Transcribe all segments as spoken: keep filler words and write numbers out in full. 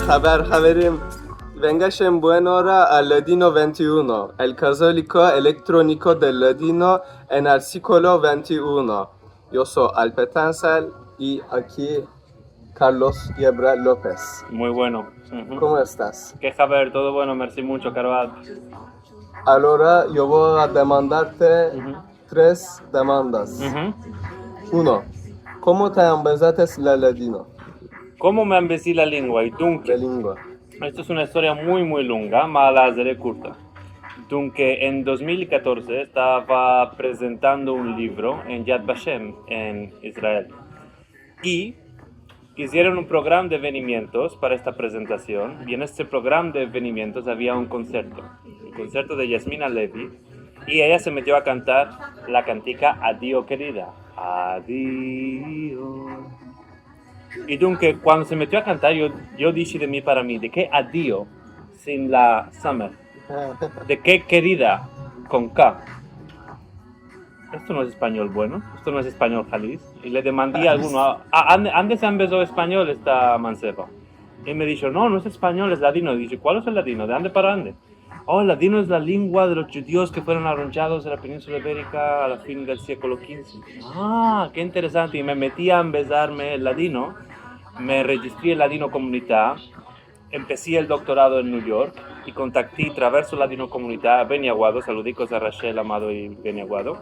Haber, haberim. Vengash en buen ora a Ladino vente i uno, el kazoliko elektroniko del ladino en el siglo vente i uno. Yo so Alp Etansel i aki Carlos Yebra Lopez. Muy bueno. Uhu. Komo estas? Ke haber? Todo bueno, mersi muncho, karo Alp. Alora yo vo a demandarte Uhu. tres demandas. Uhu. Uno, komo te ambezates la ladino? Komo me ambezi la lengua? I dunke, La lengua. Esto es una istoria muy, muy lunga, ma la azare kurta. Dunke, en dos mil katorze estava prezentando un livro en Yad Vashem, en Israel. I izieron un programa de evenimientos para esta prezentasion, i en este programa de evenimientos avia un konserto, un konserto de Yasmina Levy, i eya se metio a kantar la kantika Adio, kerida. Adio. I dunke, kuando se metio a kantar, yo, yo dishi de mi para mi, de ke adio sin la samer? De ke kerida kon ka? Esto no es espanyol bueno, esto no es espanyol halis. I le demandi a alguno, a, a, ande, ande se ambezo espanyol esta manseva? I me disho, no, no es espanyol, es ladino. Dishe, kual es el ladino? De ande para ande? O, el ladino es la lengua de los djudios ke fueron arrunchados de la peninsula iberika a la fin del siglo kinze. A, ke interesante. I me meti a ambezarme el ladino, me rejistri en Ladinokomunita, empesi el doktorado en New York i kontakti traverso Ladinokomunita a Beni Aguado, saludikos a Rachel Amado i Beni Aguado,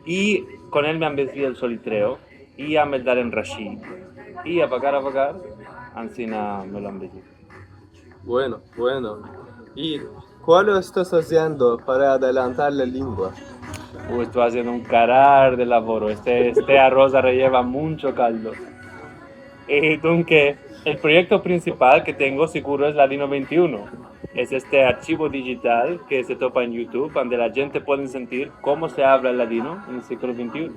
i kon el me ambezi el solitreo i a meldar en Rashi i a vagar, a vagar, ansina me lo ambezi. Bueno, bueno. I kualo estas aziendo para adelantar la lengua? U, esto aziendo un karar de lavoro. Este, este aroz areyeva muncho kaldo. I dunke, el proyekto prinsipal ke tengo siguro es Ladino vente i uno. Es este archivo dijital ke se topa en YouTube, ande la djente pueden sentir komo se avla el ladino en el siglo vente i uno.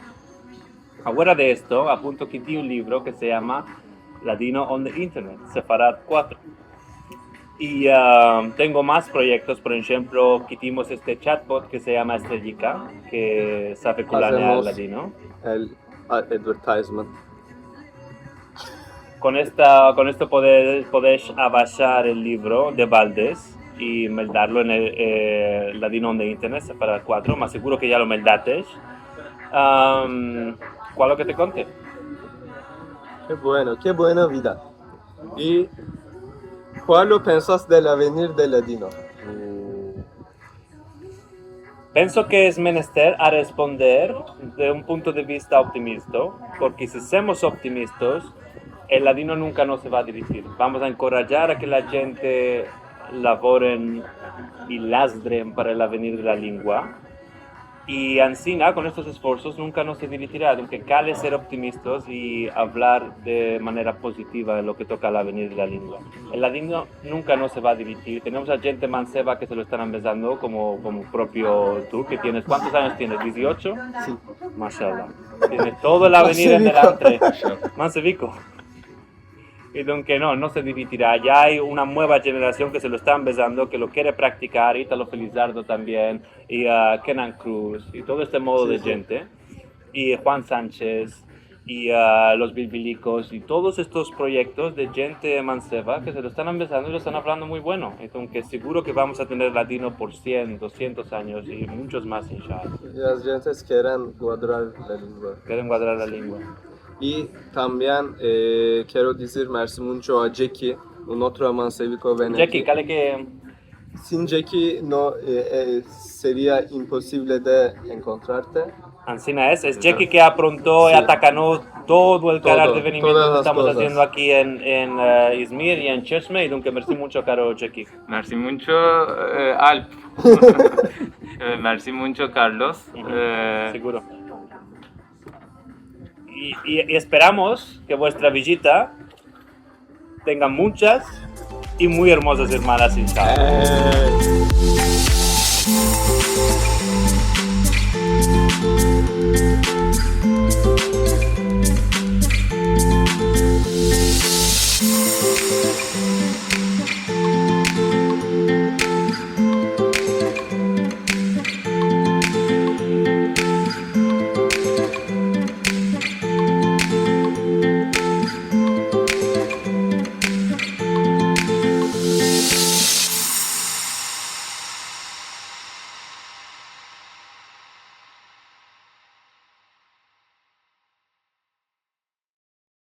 Afuera de esto, apunto kiti un livro ke se yama Ladino on the Internet, Sefarad kuatro. I, a, tengo mas proyektos, por enshemplo, kitimos este chatbot ke se yama Estrellika, ke save kulanear ladino. El a, advertisement. Kon esta, kon esto pode-, podesh abashar el livro de baldes i meldarlo en el, e, Ladino on the Internet, Sefarad kuatro, mas siguro ke ya lo meldatesh. Am, kualo ke te konte? Ke bueno, ke buena vida. I kualo pensas del avenir del ladino? Penso ke es menester a responder de un punto de vista optimista, porke si semos optimistas, el ladino nunka no se va a diritir. Vamos a enkorajar a ke la djente lavoren i lazdren para el avenir de la lengua. I ansina, kon estos esforsos, nunka no se diritirá, dunke kale ser optimistas i avlar de manera pozitiva en lo ke toka al avenir de la lengua. El ladino nunka no se va a diritir. Tenemos a djente manseva ke se lo estan ambezando komo, komo propio tu, ke tienes, kuantos anyos tienes? Dieciocho? Si. Mashallah. Tienes todo el avenir en delantre. Manseviko. I dunke no, no se diritirá. Ya ay una mueva jenerasion ke se lo esta ambezando, ke lo kere praktikar, Italo Felizardo tambien, i, a, Kenan Cruz, i todo este modo de djente, i Juan Sanchez, i, a, los Bilbilikos, i todos estos proyektos de djente manseva ke se lo estan ambezando i lo estan avlando muy bueno. Entonses, siguro ke vamos a tener ladino por sien, dosientos anyos i munchos mas, inshallah. I las djentes keren guadrar la lengua. Keren guadrar la lengua. I tambien, e, kero dizir mersi muncho a Jackie, un otro manseviko veneki. Jackie, kale ke Sin Jackie no, e, e, seria imposivle de enkontrarte. Ansina es, es Jackie ke apronto i atakano todo el karar de evenimientos ke estamos aziendo aki en, en, e, Izmir i en Cheshme, i dunke mersi muncho, karo Jackie. Mersi muncho, e, Alp. E, mersi muncho, Carlos. E, Siguro. I, i, i esperamos ke vuestra vijita tenga munchas i muy ermozas ermanas, inshallah.